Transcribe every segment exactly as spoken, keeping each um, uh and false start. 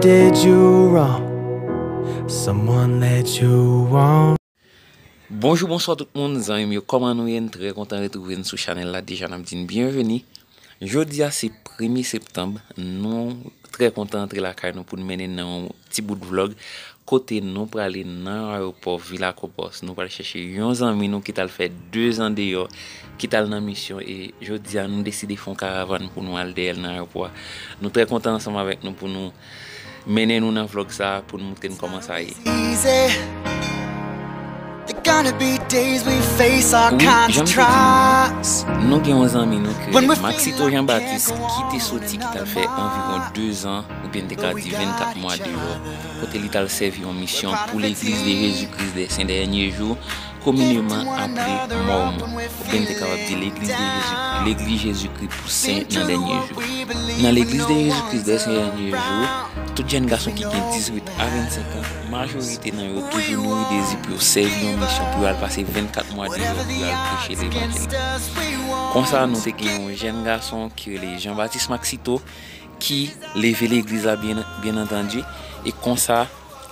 Did you wrong? Someone led you on. Bonjou, bonswa tout moun, zanmi m yo, kòman nou ye? N trè kontan retwouve n sou chanèl la. Deja n ap di n byenveni. Jodi a se premye septanm, nou trè kontan antre lakay nou pou n mennen n nan yon ti bout vlòg kote nou prale nan ayewopò Vilakobos. Nou pral chèche yon zanmi nou ki t al fè dezan deyò, ki t al nan misyon, e jodi a nou deside fè yon karavàn pou nou al dèyè l nan ayewopò a. Nou trè kontan ansanm avèk nou pou nou mennen nou nan vlòg sa a pou n montre n kòman sa ye. Easy. There gonna be days we face all Wi, kinds jan of m te di trials. Nou gen yon zanmi nou ke When we Maxito feel Jean like Baptiste ki te soti, ki t al fè anviwon dezan, oubyen n te ka di vennkat mwa deyò, kote li t al sèvi yon misyon pou Legliz de Jezi Kris dè Sen Dènye Jou, komineman aple Mòmon, oubyen n te kapab di Legliz de Jezi, Legliz Jezi Kris pou Sen nan Dènye Jou. Nan Legliz de Jezi Kris dè Sen Dènye Jou, tout jèn gason ki gen dizuit a vennsenk an, majorite nan yo toujou nouri dezi pou yo sèvi yon misyon, pou yo al pase vennkat mwa deyò, pou yo al preche levanjil. Konsa, nou te gen yon jèn gason ki rele Jean Baptiste Maxito, ki leve legliz la, byen, byen antandi, e konsa,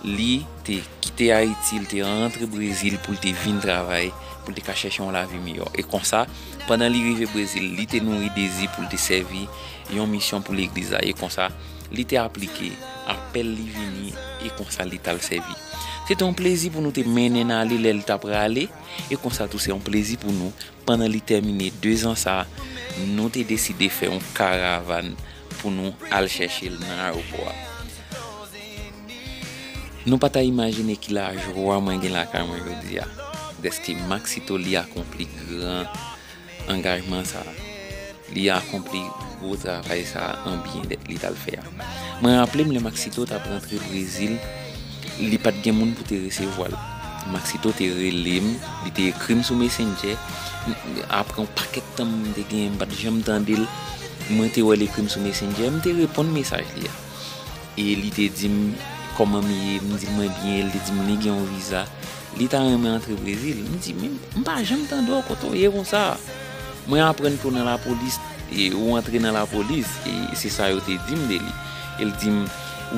li te kite Ayiti, li te rantre Brezil pou li te vin travay, pou li te ka chèche yon lavi miyò. E konsa, pandan li rive Brezil, li te nouri dezi pou li te sèvi yon misyon pou legliz la. E konsa, li te aplike, apèl li vini, e konsa li t al sèvi. Se te yon plezi pou nou te mennen n ale lè li t ap prale, e konsa tou se yon plezi pou nou, pandan li tèmine dezan sa, nou te deside fè yon karavàn pou nou al chèche l nan ayewopò a. Nou pa ta imajine ki lajwa mwen gen lakay mwen jodi a, dèske Maxito li akonpli gran angajman sa, li akonpli gwo travay sa an byen li t al fè a. Mwen raple m lè Maxito t ap rantre Brezil, li pa t gen moun pou te resevwa l. Maxito te rele m, li te ekri m sou Messenger. Apre yon pakèt tan m te gen, m pa t janm tande l. Mwen te wè l ekri m sou Messenger, m te reponn mesaj li a. E li te di m kòman m ye, m di l mwen byen, li te di m li gen yon viza. Li ta renmen antre Brezil. M di, men m pa janm tande w kote w ye konsa. Mwen aprann ke w nan lapolis, e ou antre nan lapolis, e se sa yo te di m de li. E l di m,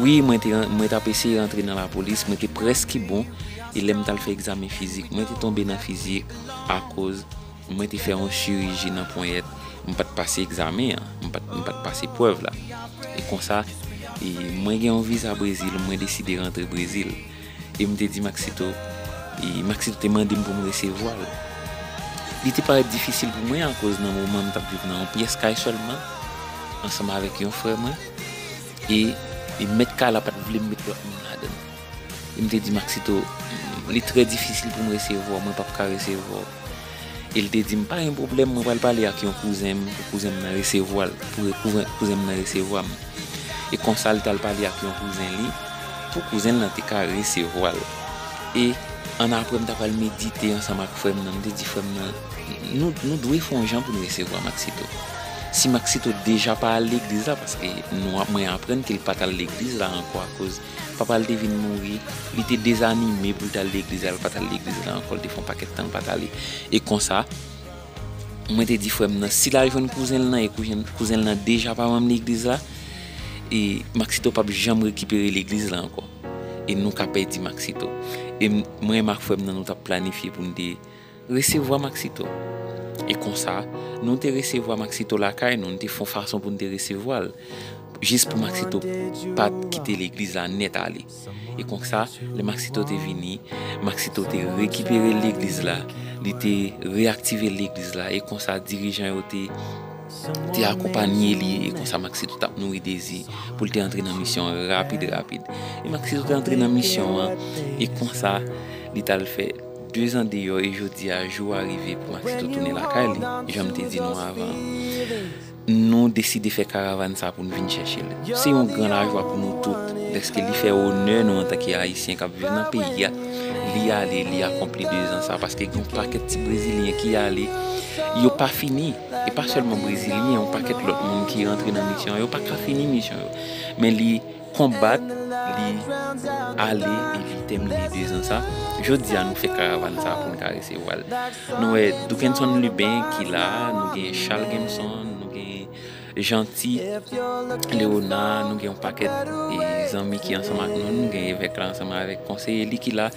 wi, mwen te, mwen t ap eseye antre nan lapolis, mwen te prèske bon, e lè m t al fè egzamen fizik, mwen te tonbe nan fizik akoz mwen te fè yon chiriji nan ponyèt, m pa t pase egzamen an, m pa t, m pa t pase prèv la. E konsa, e mwen gen yon viza Brezil, mwen deside rantre Brezil. E m te di Maxito, e Maxito te mande m pou m resevwa l. Li te parèt difisil pou mwen akoz nan moman m t ap viv nan yon pyès kay sèlman, ansanm avèk yon frè mwen, e, e mèt kay la pa t vle m met lòt moun ladan l. E m te di Maxito, li trè difisil pou m resevwa w, mwen p ap ka resevwa w. E l te di m, pa gen pwoblèm, mwen pral pale ak yon kouzen m, pou kouzen m nan resevwa l, pou re- kouzen, kouzen m nan resevwa m. E konsa, li t al pale ak yon kouzen li, pou kouzen l nan te ka resevwa l. E annapre, m ta pral medite ansanm ak frè m nan, m te di frè m nan, nou, nou dwe fè yon jan pou n resevwa Maxito. Si Maxito deja pa al legliz la, paske nou, mwen aprann ke l pa t al legliz la ankò akoz papa l te vin mouri, li te dezanime pou l t al legliz la, l pa t al legliz la ankò, l te fè yon pakèt tan l pa t ale. E konsa, mwen te di frè m nan, si l al jwenn kouzen l nan, e kouzen, kouzen l nan deja pa manm legliz la, e Maxito p ap janm rekipere legliz la ankò. E nou ka pèdi Maxito. E m- mwen menm ak frè m nan, nou t ap planifye pou n te resevwa Maxito. E konsa, nou te resevwa Maxito lakay nou, nou te fè yon fason pou n te resevwa l, jis pou Maxito pa t kite legliz la nèt ale. E konsa, lè Maxito te vini, Maxito te rekipere legliz la, li te reyaktive legliz la, e konsa dirijan yo te, te akonpanye li, e konsa Maxito t ap nouri dezi pou l te antre nan misyon rapid, rapid. E Maxito te antre nan misyon an, e konsa, li t al fè dezan deyò, e jodi a, jou a rive pou Maxito tounen lakay li, jan m te di nou avan. Nou deside fè karavàn sa pou n vin chèche l. Se yon gran lajwa pou nou tout, dèske li fè onè nou antanke Ayisyen k ap viv nan peyi a. Li ale, li akonpli dezan sa, paske gen yon pakèt ti Brezilyen ki ale, yo pa fini. E pa sèlman Brezilyen, yon pakèt lòt moun ki rantre nan misyon, yo pa ka fini misyon yo. Men li konbat, li ale e li tèmine dezan sa. Jodi a, nou fè karavàn sa pou n ka resevwa l. Nou wè Dukenson Lubin ki la, nou gen Charles Gemson, nou gen Janti, Leona, nou gen yon pakèt e, zanmi ki ansanm ak nou, nou gen Evèk la ansanm avèk konseye li ki la,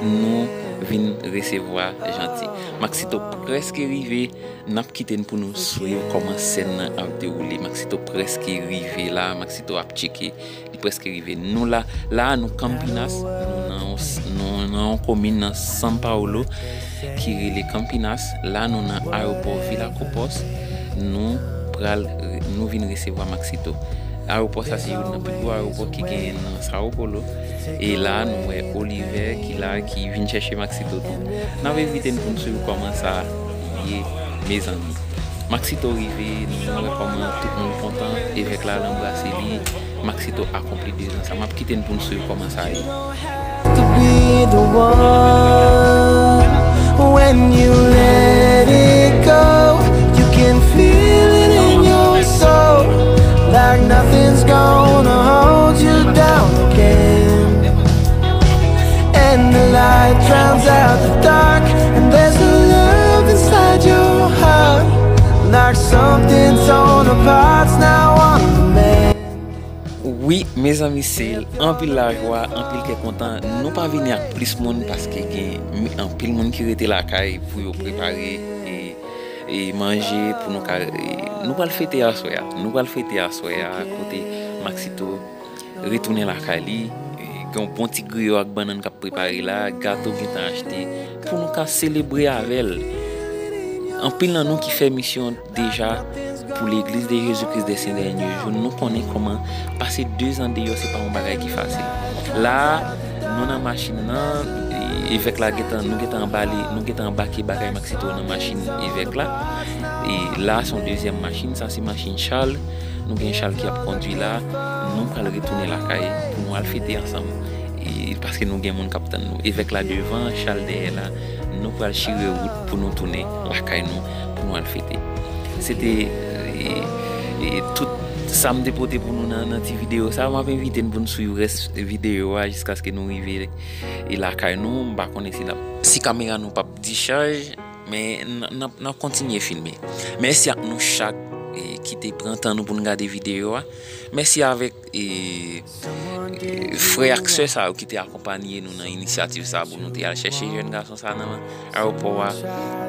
nou vin resevwa Janti. Maxito prèske rive, n ap kite n pou nou swiv kòman sèn nan ap dewoule. Maxito prèske rive la, Maxito ap tcheke, li prèske rive. Nou la, la a nou Campinas, nou nan yon, nou nan yon komin nan São Paulo ki rele Campinas. La nou nan ayewopò Viracopos, nou pral, nou vin resevwa Maxito. Ayewopò sa se youn nan pi gwo ayewopò ki genyen nan Sao Paulo. E la nou wè Oliver ki la, ki vin chèche Maxito tou. N ap envite n pou n swiv kòman sa ye, mezanmi. Maxito rive, nou wè kòman tout moun kontan, Evèk la al anbrase li. Maxito akonpli de zan sa. M ap kite n pou n swiv kòman sa ye. To be the one. When you let it go, you can feel it in your soul, like nothing's gonna hold you down again. And the light drowns out the dark, and there's a love inside your heart, like something torn apart's now on the mend. Wi, mezanmi, se anpil lajwa, anpil kè kontan. Nou pa vini ak plis moun paske gen mi-, anpil moun ki rete lakay pou yo prepare e, e manje pou nou ka, e, nou pral fete aswè a. Nou pral fete aswè a kote Maxito retounen lakay li. E, gen yon bon ti griyo ak bannann k ap prepare la, gato gentan achte pou nou ka selebre avè l. Anpil nan nou ki fè misyon deja pou Legliz de Jezi Kris de Sen Dènye Jou, nou konnen kòman pase de zan deyò se pa yon bagay ki fasil. La a, nou nan machin nan, e, Evèk la gentan, nou gentan anbale, nou gentan anbake bagay Maxito nan machin Evèk la. E la, se yon dezyèm machin, sa se machin Charles. Nou gen Charles ki ap kondui la. Nou pral retounen lakay pou nou al fete ansanm. E, paske nou gen moun k ap tann nou. Evèk la devan, Charles dèyè la. Nou pral chire wout pou nou tounen lakay nou, pou nou al fete. Se te, e, e, tout sa m te pote pou nou nan, nan ti videyo sa. M ap envite n pou n swiv rès videyo a jiskaske nou rive, e, lakay nou. M pa konnen si n ap, si kamera nou p ap dichaj, men n, n ap, n ap kontinye filme. Mèsi ak nou chak, e, ki te pran tan nou pou n gade videyo a. Mèsi avèk, e, e, frè ak sè sa yo ki te akonpanye nou nan inisyativ sa pou nou te al chèche jèn gason sa nan ayewopò a.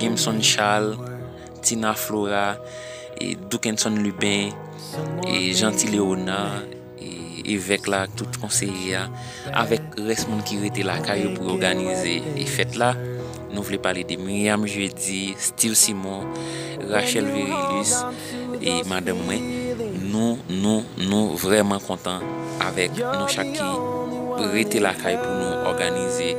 Gemson Charles, Tina Flora, e, Dukenson Lubin, e, Jeanty Léonard, e, Evèk la ak tout konseye a, avèk rès moun ki rete lakay yo pou yo òganize, e, fèt la. Nou vle pale de Myriam Jeudi, Steve Simon, Rachel Verilus, e madanm mwen. Nou, nou, nou vrèman kontan avèk nou chak ki rete lakay pou nou òganize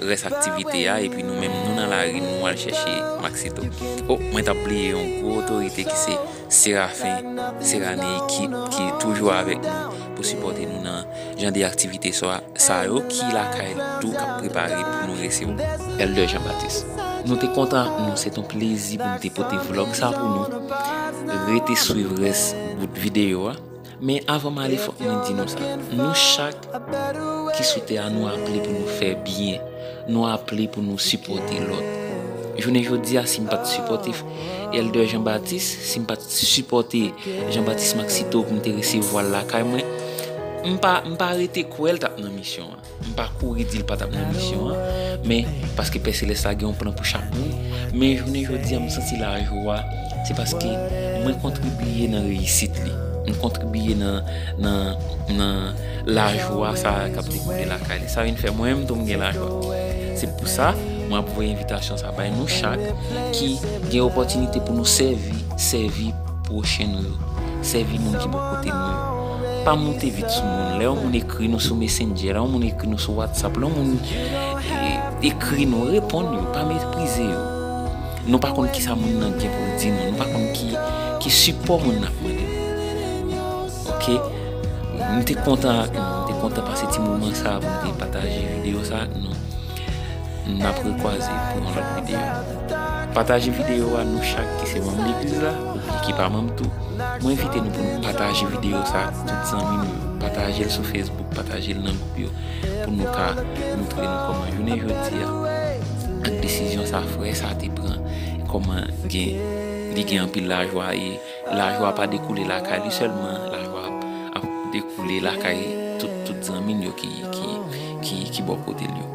rès aktivite a, epi nou menm, nou nan lari, nou al chèche Maxito. O, mwen t ap bliye yon gwo otorite ki se Serafen Serane ki, ki toujou avèk nou pou sipòte nou nan jan de aktivite sa, sa yo ki lakay tou k ap prepare pou nou resevwa Èldè Jean Baptiste. Nou te kontan ak nou, se t on plezi pou nou te pote vlòg sa pou nou. Rete swiv rès bout videyo a. Men avan m ale, fòk mwen di nou sa. Nou chak ki sou tè a, nou aple pou nou fè byen. Nou aple pou nou sipòte lòt. Jounen jodi a, si m pa t sipòte Èldè Jean Baptiste, si m pa t sipòte Jean Baptiste Maxito pou m te resevwa l lakay mwen, m pa, m pa rete kwè l t ap nan misyon an. M pa kouri di l pa t ap nan misyon an, men paske Pè Selès la gen yon plan pou chak moun. Men jounen jodi a, m santi lajwa, se paske mwen kontribiye nan reyisit li. M kontribiye nan, nan, nan lajwa sa a k ap dekoule lakay li. Sa vin fè mwen menm tou m gen lajwa. Se pou sa, mwen ap voye envitasyon sa bay nou chak ki gen opòtinite pou nou sèvi, sèvi pwochen nou yo. Sèvi moun ki bò kote nou yo. Pa monte vit sou moun. Lè yon moun ekri nou sou Messenger, lè yon moun ekri nou sou WhatsApp, lè yon moun, e, ekri nou, reponn yo, pa meprize yo. Nou pa konn kisa moun nan gen pou l di nou, nou pa konn ki, ki sipò moun nan ap mande nou. Oke? M te kontan ak nou, m te kontan pase ti moman sa a pou m te pataje videyo sa a ak nou. N ap rekwaze pou yon lòt videyo. Pataje videyo a, nou chak ki se manm legliz la, oubyen ki pa manm tou. Mwen envite nou pou nou pataje videyo sa a ak tout zanmi nou yo. Pataje l sou Facebook, pataje l nan gwoup yo, pou nou ka montre nou kòman jounen jodi a, ak desizyon sa frè sa te pran, kòman gen Li gen anpil lajwa e lajwa pa dekoule lakay li sèlman, lajwa ap dekoule lakay tout, tout zanmi l yo ki, ki, ki, ki bò kote l yo.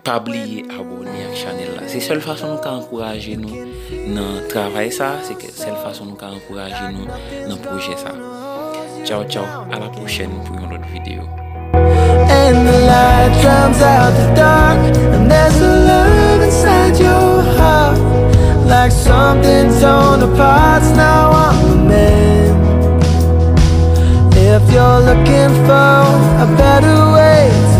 Pa bliye abòne ak chanèl la. Se sèl fason nou ka ankouraje nou nan travay sa, se ke sèl fason nou ka ankouraje nou nan pwojè sa. Tchaw, tchaw, a la pwochèn pou yon lòt videyo. And the light drowns out the dark. And there's a love inside your heart, like something torn apart. Now I'm a man. If you're looking for a better way to